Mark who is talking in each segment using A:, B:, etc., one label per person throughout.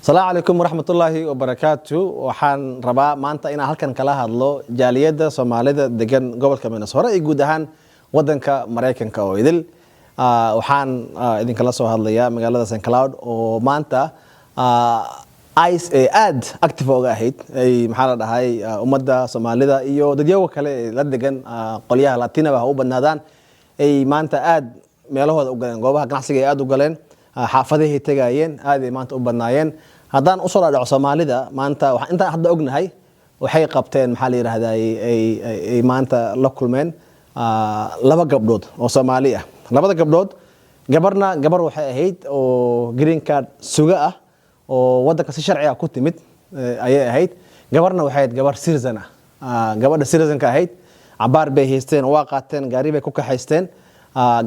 A: Asalaamu calaykum waraxmatullaahi wabarakaatu. Waxaan rabaa maanta inaan halkan kala hadlo jaaliyadda Soomaalida degan gobolka Minnesota iyo guud ahaan wadanka Maraykanka oo idil. Waxaan idinkala soo hadlayaa magaalada St Cloud oo maanta ICE ee aad active oga ahayd ay, maxaa la dhahay, ummadda Soomaalida iyo dadyaga kale ee la degan, qolyaha Latinaba ha u badnaadaan, ay maanta aad meelahooda u galeen, goobaha ganacsiga ay aad u galeen, xaafadahay tegayeen, aad ay maanta u badnaayeen. Haddaan usoo dhaadhaco Soomaalida maanta, waxaan intaan hadda ognahay waxay qabteen, maxaa la yidhahdaa, ay maanta la kulmeen laba gabdhood oo Soomaali ah. Labada gabdhood, gabarna gabar waxay ahayd oo green card suga ah oo wadanka si sharci ah ku timid ayay ahayd. Gabarna waxay ahayd gabar citizen ah. Gabadha citizenka ahayd cabaar bay haysteen, waa qaateen, gaari bay ku kaxaysteen,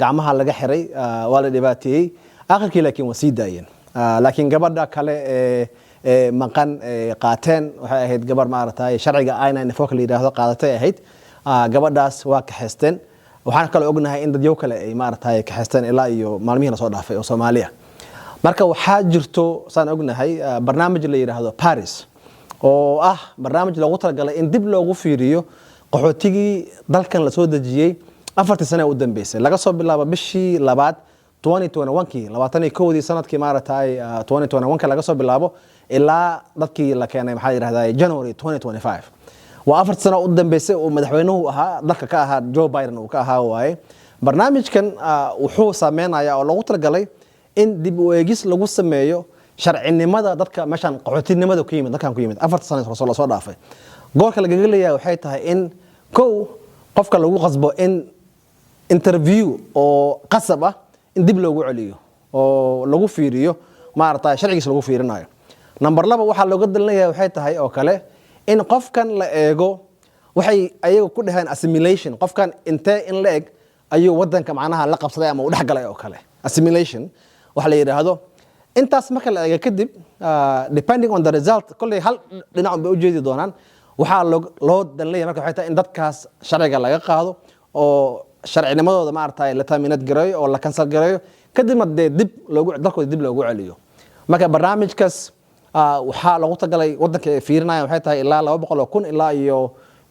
A: gacmaha laga xiray, waa la dhibaateeyey akhirkii, laakiin waa sii daayeen. Laakiin gabadha kale ee maqan ee qaateen waxay ahayd gabar maaragtay sharciga I-94 la yidhaahdo qaadatay ahayd. Gabadhaas waa kaxaysteen. Waxaan kaloo ognahay in dadyow kale ay maaragtay kaxaysteen ilaa iyo maalmihii lasoo dhaafay oo Soomaaliya. Marka waxaa jirto, saan ognahay, barnaamij la yidhaahdo PARIS oo ah barnaamij loogu talagalay in dib loogu fiiriyo qaxootigii dalkan lasoo dejiyey 4-tii sane u dambeysay, laga soo bilaabo bishii labaad 2021kii, 21-dii sanadkii maaragtay 2021ka laga soo bilaabo ilaa dadkii la keenay, maxaa la yidhahdaa, January 2025. Waa 4-tii sano u dambeysay uu madaxweynuhu ahaa dalka ka ahaa Joe Biden uu ka ahaa waaye. Barnaamijkan wuxuu saameynayaa oo loogu talagalay in dib u eegis lagu sameeyo sharcinimada dadka meeshan qaxootinimada ku yimid, dalkan ku yimid 4-ta sano lasoo dhaafay. Goolka lagaga leeyahay waxay tahay in kow qofka lagu qasbo in interview oo qasab ah in dib loogu celiyo oo lagu fiiriyo maarata sharcigiisa lagu fiirinayo. Number 2, waxaa looga dalinayaa waxay tahay oo kale in qofkan la eego waxay ayaga ku dhaheen assimilation, qofkan intee in la eg ayuu wadanka macnaha la qabsaday ama uu dhex galay oo kale, assimilation waxa la yidhaahdo. Intaas marka la eego kadib, depending on the result, kolley hal dhinac bay u jeedi doonaan. Waxaa loo dalinaya marka waxay tahay in dadkaas sharciga laga qaado oo sharcinimadooda maaragtay la terminate gareeyo oo la cancel gareeyo, kadibna dee dib loogu dalkooda dib loogu celiyo. Marka barnaamijkaas waxaa loogu tagalay wadanka ay fiirinayaan waxay tahay ilaa 200,000 ilaa iyo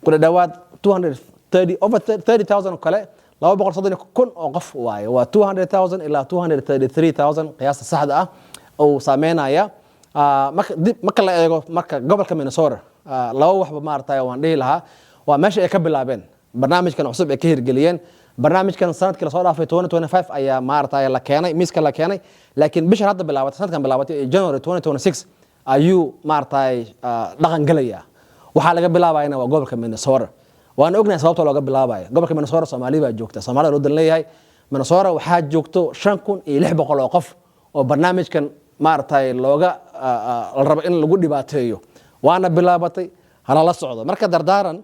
A: ku dhawaad 230, over 30,000 oo kale, 230,000 oo qof waaye. Waa 200,000 ilaa 233,000 qiyaasta saxda ah uu saameynaya. Marka dib marka la eego, marka gobolka Minnesota, laba waxba maaragtay waan dhihi lahaa waa meesha ay ka bilaabeen barnaamijkan cusub ay ka hirgeliyeen. Barnaamijkan sanadkii lasoo dhaafay 2025 ayaa maaragtay la keenay, miiska la keenay, laakiin bishan hadda bilaabatay, sanadkan bilaabatay ee January 2026 ayuu maaragtay dhaqan gelaya. Waxaa laga bilaabayana waa gobolka Minnesota. Waan ognahay sababta looga bilaabayo gobolka Minnesota. Soomaali baa joogta, Soomaalida loo dan leeyahay. Minnesota waxaa joogto 5600 oo qof oo barnaamijkan maaragtay looga la rabo in lagu dhibaateeyo, waana bilaabatay, halala socdo. Marka dardaaran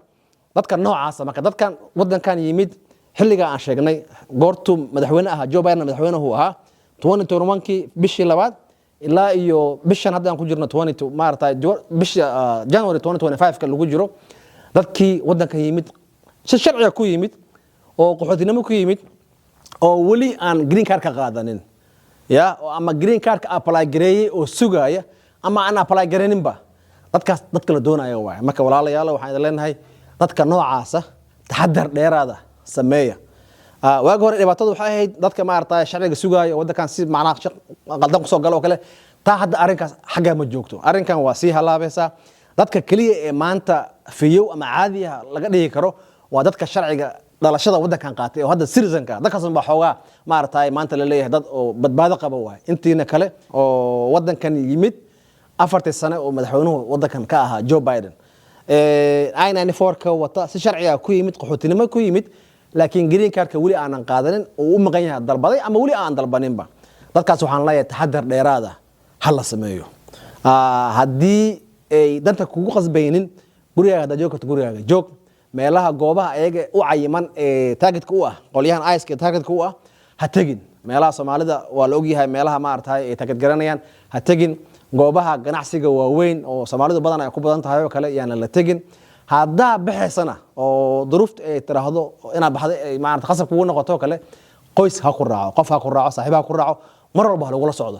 A: dadka noocaasa, marka dadkan wadankan yimid xilliga aan sheegnay goortuu madaxweyne ahaa Joe Biden, madaxweynuhu ahaa 2021kii bishii labaad ilaa iyo bishan hadda aan ku jirno 22 maaragtay bisha January 2025 ka lagu jiro, dadkii wadankan yimid si sharciga ku yimid oo qaxootinimo ku yimid oo weli aan green card ka qaadanin ya, oo ama green card ka apply gareeyey oo sugaya ama aan apply gareyninba, dadkaas dadka la doonaya waay. Marka walaalayaal, waxaan idin leenahay dadka noocaasa taxadar dheeraada sameeya. Waagi hore dhibaatada waxay ahayd dadka maaragtay sharciga sugaayo oo waddankan si macnaha qaldan kusoo galo oo kale. Taa hadda arrinkaas xaggaa ma joogto, arrinkan waa sii halaabaysaa. Dadka keliya ee maanta fiyow ama caadi ah laga dhigi karo waa dadka sharciga dhalashada waddankan qaatay oo hadda citizenka. Dadkaas baa xoogaa maaragtay maanta la leeyahay dad oo badbaado qaba waay. Intiina kale oo waddankan yimid 4-tii sane oo madaxweynuhu waddankan ka ahaa Joe Biden, I-94 ka wata, si sharciga ku yimid, qaxootinimo ku yimid, laakiin green cardka weli aanan qaadanin oo u maqan yahay, dalbaday ama weli aan dalbaninba, dadkaas waxaan leeyahay taxadar dheeraada ha la sameeyo. Haddii ay danta kugu qasbaynin, gurigaaga haddaad joog karto, gurigaaga joog. Meelaha goobaha ayaga u cayiman ee targetka u ah, qolyahan ICE ee targetka u ah, ha tegin. Meelaha Soomaalida waa la ogyahay, meelaha maaragtay ay target garanayaan ha tegin. Goobaha ganacsiga waaweyn oo Soomaalidu badan ay ku badan tahay oo kale yaana la tegin. Haddaa baxaysana oo duruufta ay tiraahdo inaad baxday ay maarata qasab kugu noqoto oo kale, qoys ha ku raaco, qof ha ku raaco, saaxiib ha ku raaco, mar walba ha lagula socdo.